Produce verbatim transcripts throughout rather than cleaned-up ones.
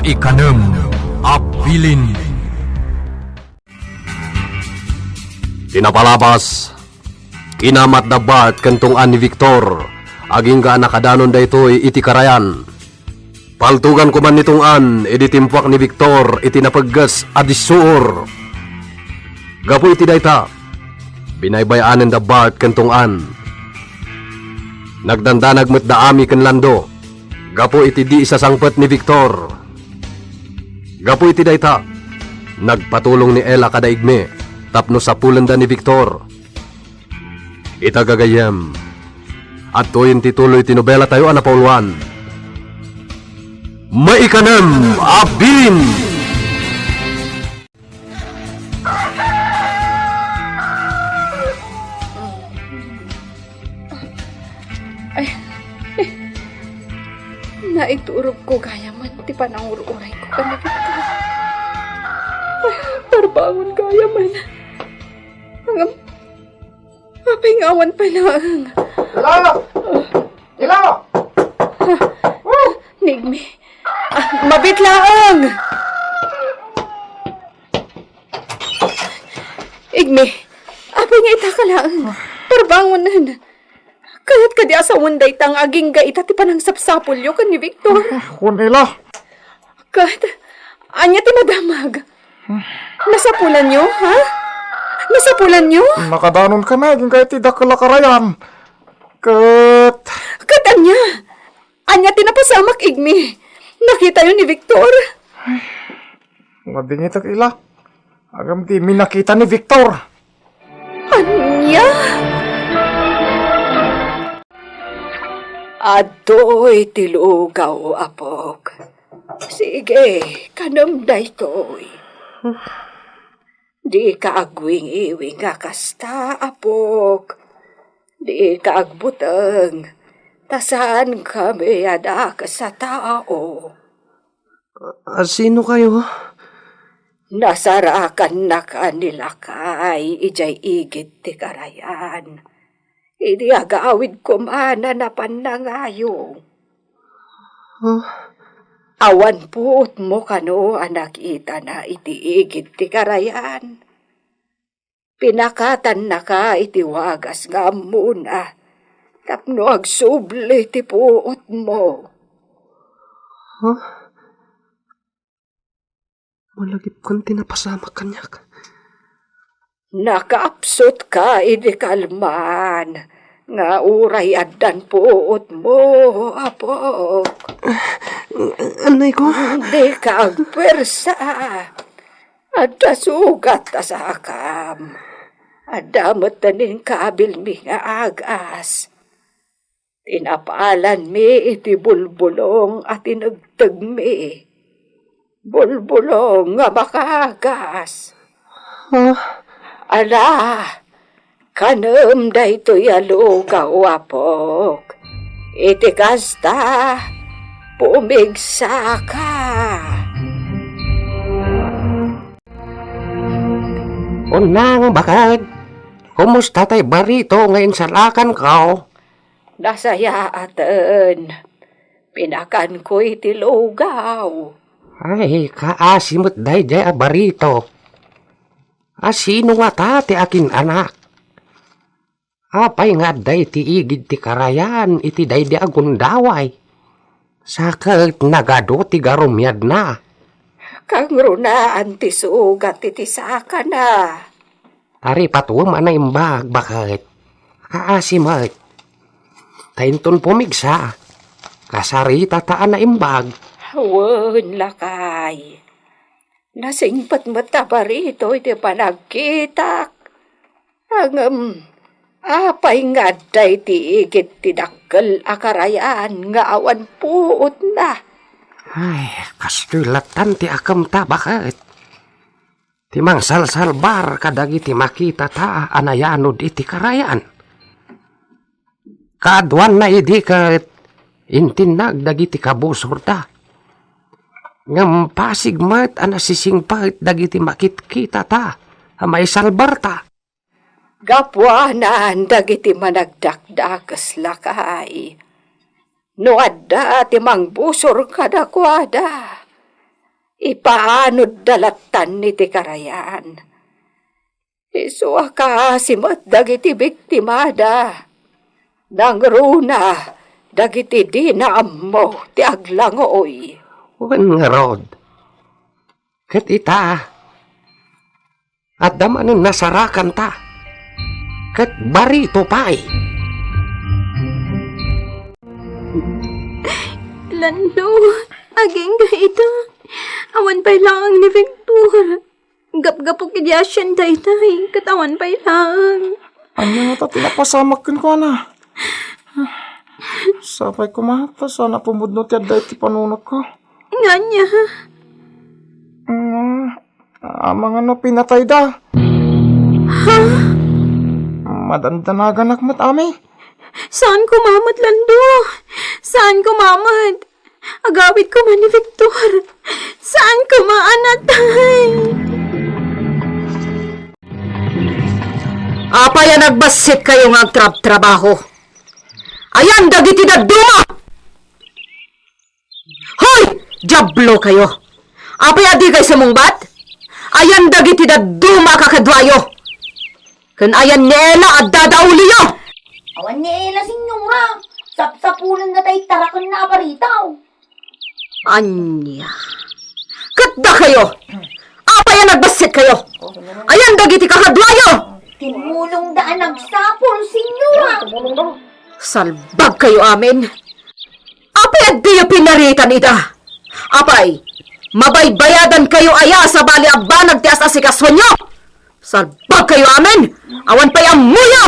Ikanem a bilin. Ti napalabas, kinamat da Bart ken Tong-an ni Victor, agingga a nakadanon daytoy iti karayan. Paltugan koman ni Tong-an idi timpuak ni Victor iti napegges a dissuor. Gapu iti dayta, binaybay-anen da Bart ken Tong-an. Nagdandanag met da Ami ken Lando gapu iti di isasangpet ni Victor. Gapu iti dayta, nagpatulong ni Ella kada Igme tapno sapulenda ni Victor. Ita gagayyem, adtoyen ti tuloy ti nobelatayo a napauluan. Maikanem a bilin! Ay, naiturogko gayamen ti panangur-urayko ken ni Victor. Ay, parbangon gayamen. Ngem, apay nga awan pay laeng? Ella! Ella! Ni Igme. Ah, mabiit laeng! Igme, apay nga ita ka laeng? Parbangonen. Kayat kadi a sawen dayta nga agingga ita ti panangsapsapulyo ken ni Victor? Ah, wen, Ella. Ket, ania ti madamag? Nasapulanyo, ha? Nasapulanyo? Nakadanonkamin agingga iti dakkel a karayan. Ket, ket ania? Ania ti napasamak, Igme? Nakitayo ni Victor? Madingitek, Ella. Ngem dimi nakita ni Victor. Ania? Adtoy ti lugaw, apok. Sige, kanem daytoy. Dika agwingiwing a kasta, apok. Dika agbuteng, ta saankami a dakes a tao. A, a, sino kayo? Nasarakannaka ni lakay idiay igid ti karayan. Idi agawid koma a napan nangayo. Huh? Awan puotmo kano a nakitana iti igid ti karayan. Pinakatannaka iti wagas nga ammona tapno agsubli ti puotmo. Huh? Malagipkan ti napasamak kaniak. Nakapsutka idi kalman nga uray addan puotmo, apok. Anay ko? Dika agpuersa. Adda sugat a sakam. Adda met inkabilmi nga agas. Tinapalanmi iti bulbulong a tinegtegmi. Bulbulong nga makagas. Ah? Ala, kanem daytoy a lugaw, apok. Iti kasta, pumigsaka. Unang bakad, kumusta tay barito nga insalakanko? Nasayaaten. Pinakanko iti lugaw. Ay, kaasi met daydiay a barito. A sino ngata ti akin-anak? Apay nga adda iti igid ti karayan iti daydi a gundaway? Sa ket nagadu ti garumiadna. Kangrunaan ti sugat iti sakana. Taripatuem a naimbag, baket. Kaasi met. Ta inton pumigsa, kasaritata a naimbag. Wen, lakay. Nasingpet met a barito iti panagkitak. Ngem, apay nga adda iti igid ti dakkel a karayan nga awan puotna? Ay, kastoy lattan ti akemta, baket. Ti mangsalsalbar kadagiti makitata a nayanod iti karayan. Kaaduanna idi ket intinnag dagiti kabusorda. Ngem pasig met a nasisingpet dagiti makitkitata a maisalbarta. Gapuanan dagiti managdakdakes, lakay. No adda ti mangbusor kadakuada, Ipaanodda lattan iti karayan. Isu a kaasi met dagiti biktimada. Nangruna dagiti dina ammo ti aglangoy. Wen ngarud, ket ita, adda manen nasarakanta, ket barito pay. Lando, agingga ita. Awan pay laeng ni Victor. Gapgapok idi asian daytoy, ket awan pay laeng. Ania ngata ti napasamak kenkuana? Sapay koma, ta saan a pumudno ti adda iti panunotko. Ngania? Mm, amangan no pinatayda. Ha? Madandanaganak met, Ami. Saan koma met, Lando? Saan koma met? Agawid koma ni Victor. Saan koma a natay? Apay a nagbassit kayo nga agtrabtrabaho? Ayan dagiti dadduma! Hoy! Diablo kayo! Apay a di kayo sumungbat? Ayan dagiti dadduma a kakaduayo! Ken ayan ni Ela a dadauliyo! Awan ni Ela, Senyora. Sapsapulenna tay tarakenna a barito. Ania? Ket dakayo? Apay a nagbassit kayo? Ayan dagiti kakaduayo? Timmulongda a nagsapul, Senyora. Salbag kayo amin. Apay a diyo pinaritan ida? Apay, mabaybayadan kayo aya sabali a banag ti as-asikasonyo? Salbag kayo amin! Awan pay ammoyo!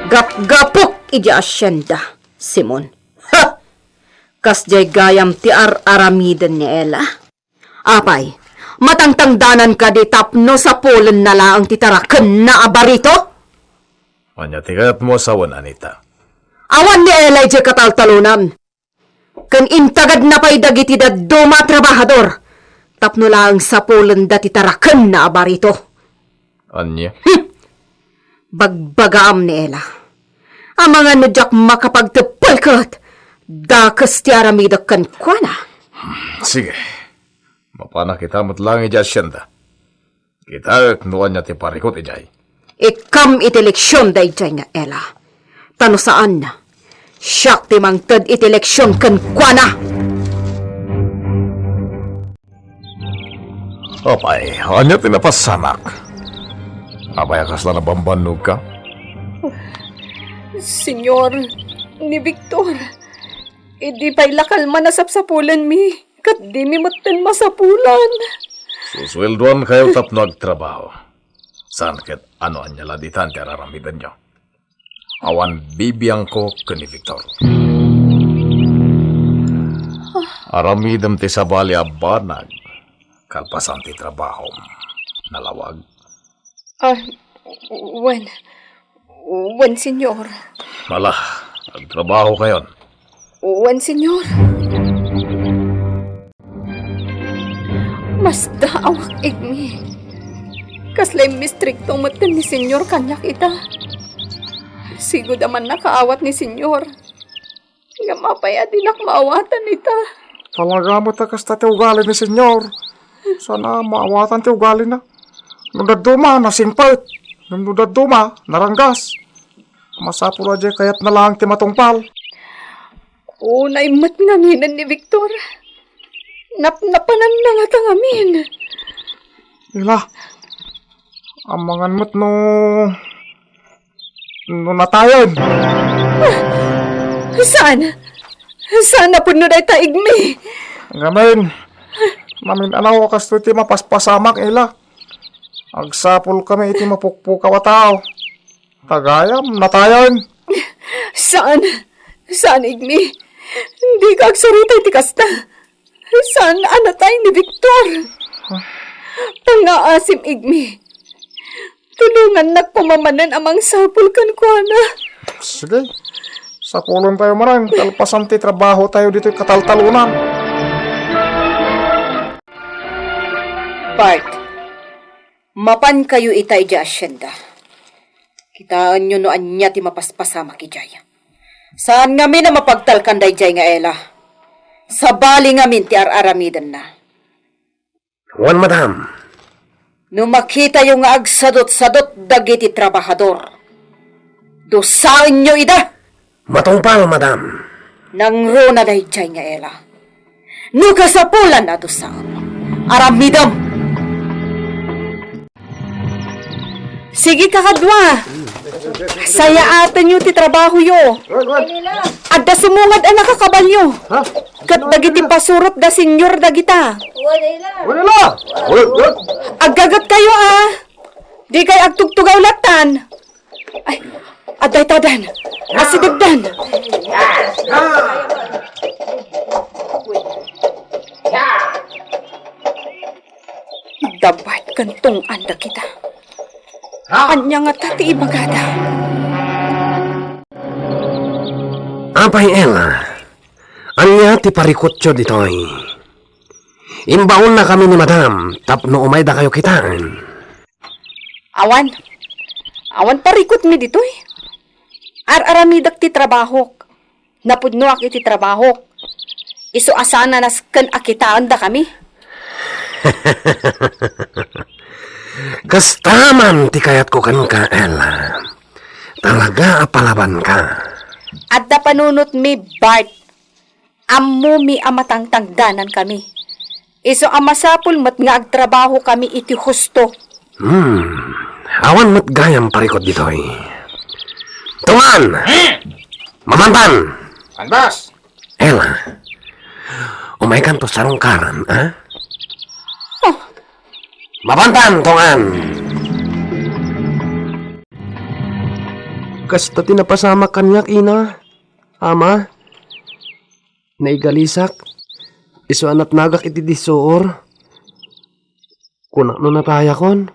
Gapgapok idiay asienda, Simon. Ha! Kasdiay gayam ti ar-aramiden ni Ela? Apay, matangtangdanan kadi tapno sapulenna laeng ti tarakenna a barito? Ania ti kayatmo a sawen, Anita? Awan ni Ela idiay kataltalonan. Ken intagadna pay dagiti dadduma a trabahador tapno laeng sapulenda ti tarakenna a barito. Ania? Hmm. Bagbagaam ni Ela. Amangan no diak makapagteppel ket dakes ti aramidek kenkuana. Sige. Mapanak ita met laeng idiay asienda. Kitaek no ania ti parikut idiay. Ikkam iti leksion daydiay nga Ela. Ta no saan, siak ti mangted iti leksion kenkuana. Apay, ania ti napasamak? Apay a kasla nabambannogka? Señor, ni Victor, idi pay la kalman a sapsapulenmi, ket dimi metten masapulan. Susueldoankayo tapno agtrabaho. Saan ket ano ania la ditan ti araramidenyo? Awan bibiangko ken ni Victor. Aramidem ti sabali a banag kalpasan ti trabahom. Nalawag? Ah, wen. Wen, Señor. Ala, agtrabahokayon. Wen, Señor. Masdaawak, Igmi. Kasla immistrikto metten ni Señor kaniak ita. Sigud a mannakaawat ni Señor. Ngem apay a dinak maawatan ita? Talaga met a kasta ti ugali ni Señor. Saan a maawatan ti ugalina. No dadduma, nasingpet. Ngem no dadduma, naranggas. Masapul a diay kayatna laeng ti matungpal. Unay met ngaminen ni Victor. Napnapananna ngata ngamin. Ila, amangan met no, no natayen. Saan? Saan a pudno dayta, Igmi? Ngamin, namin-anaw a kastoy ti mapaspasamak, Ila. Agsapulkami iti mapukpukaw a tao. Tagayam, natayen. Saan? Saan, Igmi? Dika agsarita iti kasta. Saan a natay ni Victor? Pangngaasim, Igmi. Tulongannak koma manen a mangsapul kenkuana. Sige. Sapulentayo manen, kalpasan ti trabahotayo ditoy kataltalonan. Bart, mapankayo ita idiay asienda. Kitaenyo no ania ti mapaspasamak idiay. Saan ngamin a mapagtalkan daydiay nga Ela. Sabali ngamin ti ar-aramidenna. Wen, madam. No makitayo nga agsadutsadut dagiti trabahador, dusaenyo ida. Matungpal, madam. Nangruna daydiay nga Ella. No kasapulan a dusaem, aramidem. Sige, kakadua. Sayaatenyo ti trabahoyo. Adda sumungad a nakakabalyo. Ha? Ket dagiti pasurot da senior dagita. Wala la. Aggagetkayo a. Dikay agtugtugaw lattan. Ay, adda itadan. Asidegdan. Dabat ken tunganda kita. Ania ngata ti ibagada? Apay, Ella, ania ti parikutyo ditoy? Imbaonnakami ni madam tapno umaydakayo kitaen. Awan. Awan parikutmi ditoy. Ar-aramidek ti trabahok. Napudnoak iti trabahok. Isu a saanan a ken a kitaendakami. Kasta man ti kayatko kenka, Ella. Talaga a palabanka. Adda panunotmi, Bart. Ammomi a matangtangdanankami. Isu a masapul met nga agtrabahokami iti husto. Hmm. Awan met gayam parikut ditoy. Tungan! Hmm. Mamantan! Aldas! Ella, umaykanto sarungkaran, a? Oh. Mapantan, tungan! Kasta ti napasamak kaniak, ina, ama. Naigalisak. Isu a natnagak iti disuor. Kunak no natayakon,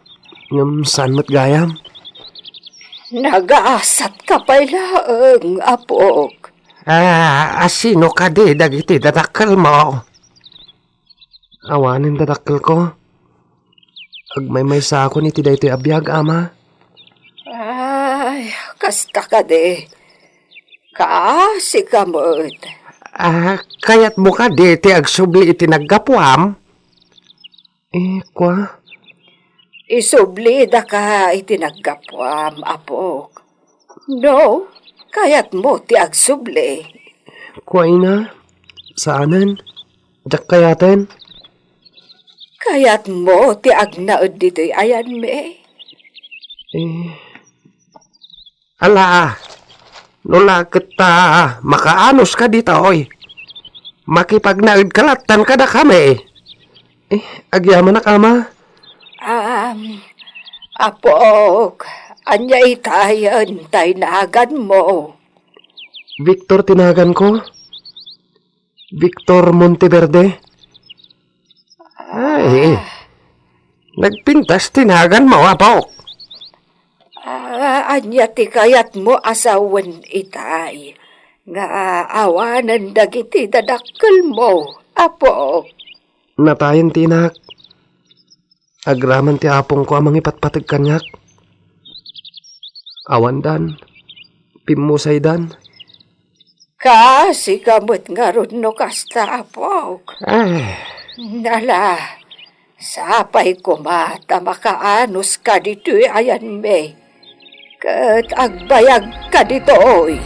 ngem saan met gayam. Nagaasatka pay laeng, apok. A, a, sino kadi dagiti dadakkelmo? Awanen dadakkelko. Agmaymaysakon iti daytoy a biag, ama. Ay, kasta kadi. Kaasika met. A, kayatmo kadi ti agsubli iti naggapuam? Eh, kua? Isublidaka iti naggapuam, apok. No, kayatmo ti agsubli. Kua, ina, saanen. Diak kayaten. Kayatmo ti agnaed ditoy ayanmi? Eh, ala, no la ket ta makaanus ka ditoy, makipagnaed ka lattan kadakami. Eh, agyamanak, ama. Am, apok, ania itayen tay naganmo? Victor ti naganko. Victor Monteverde. Ay, nagpintas ti naganmo, apok. Ah, ania ti kayatmo a sawen itay nga awanen dagiti dadakkelmo, apok? Natayen ti inak. Agraman ti apongko a mangipatpateg kaniak. Awandan, pimmusaydan. Kaasika met ngarud no kasta, apok. Ay. Nala, sapay koma ta makaanuska ditoy ayanmi. Ket agbayagka ditoy.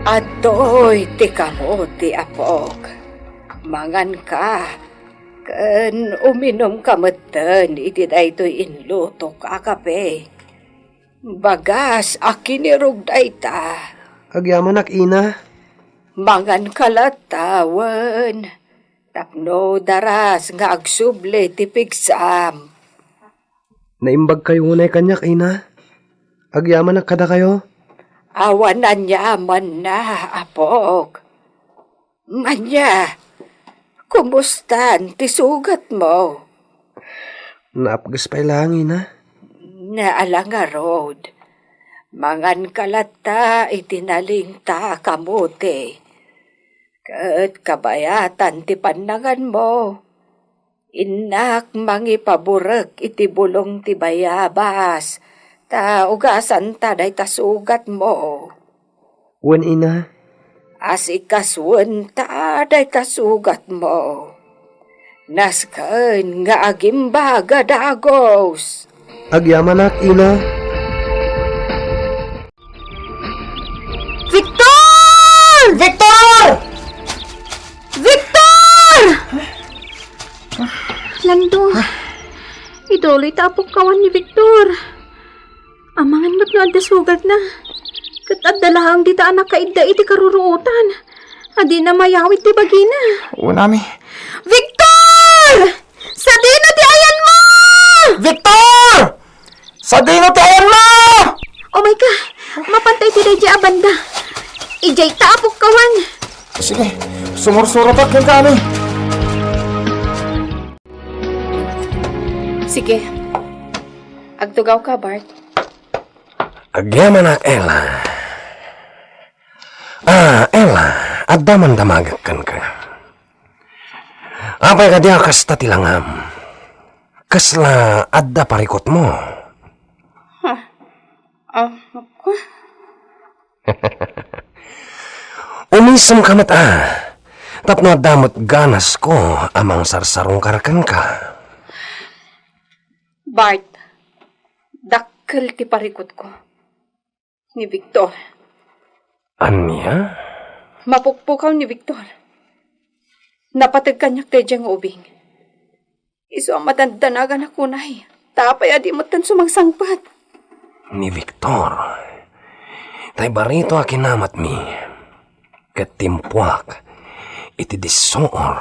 Adtoy ti kamote, apok. Manganka, ken uminumka metten iti daytoy inlutok a kape. Bagas a kinirog dayta. Agyamanak, ina. Manganka latta wen tapno daras nga agsubli ti pigsam. Naimbagkayo unay kaniak, ina. Agyamanak kadakayo. Awan aniamanna, apok. Ania, kumustan ti sugatmo? Naapges pay laeng, ina. Naala ngarud. Manganka latta iti nalingta a kamote. Ket kabayatan ti pannanganmo, innak mangipaburek iti bulong ti bayabas, ta ugasanta dayta sugatmo. Wen, ina, Asikasuenta dayta sugatmo. Nasken nga agimbag a dagus. Agyamanak, ina. Victor! Victor! Victor! Lando, idoloy ta apok kawan ni Victor. Amangan met no adda sugatna. Ket adda laeng dita a nakaidda iti karuruotan. A dina mayawid ti bagina. Unami. Victor! Sadino ti ayanmo? Victor! Sadino ti ayanmo? Oh my God! Mapanta iti daydi a banda. Idiay ta apok kawan. Sige, sumursurotak kenka, ami. Sige. Agtugawka, Bart. Agyamanak, Ella. Ah, Ella, adda man damagek kenka. Apay kadi a kasta ti langam? Kasla adda parikutmo? Ha? Ah, ako? Umisemka met a, tapno adda met ganasko a mangsarsarungkar kenka. Bart, dakkel ti parikutko. Ni Victor. Ania? Mapukpukaw ni Victor. Napateg kaniak daydiay nga ubing. Isu a madandanagan a kunay, ta apay a di metten sumangsangpet? Ni Victor, tay barito a kinamatmi, ket timpuak iti dissuor.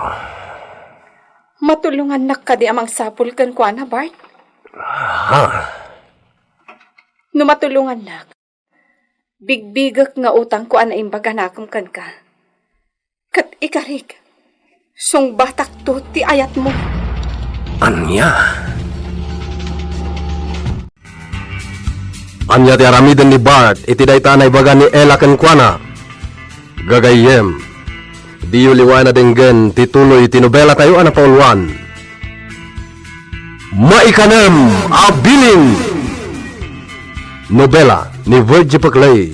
Matulongannak kadi a mangsapul kenkuana, Bart? Ha? No matulongannak, bigbigek nga utangko a naimbag a nakem kenka. Ket ikarik, sungbatakto ti ayatmo. Ania? Ania ti aramiden ni Bart iti dayta a naibaga ni Ella kenkuana? Gagayyem, diyo liwaen a denggen ti tuloy ti nobelatayo a napauluan. Maikanem a Bilin! Nobela ni Virgie Peclay.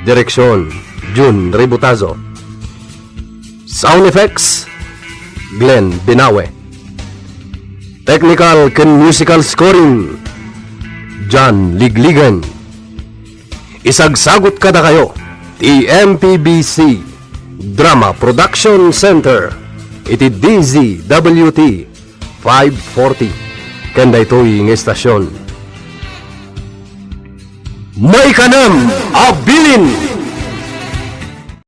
Direksyon, Jun Ributazo. Sound effects, Glenn Binawe. Technical ken musical scoring, John Ligligan. Isagsagut kadakayo ti M P B C Drama Production Center iti D Z W T five forty ken daytoy nga estasyon. Maikanem a Bilin!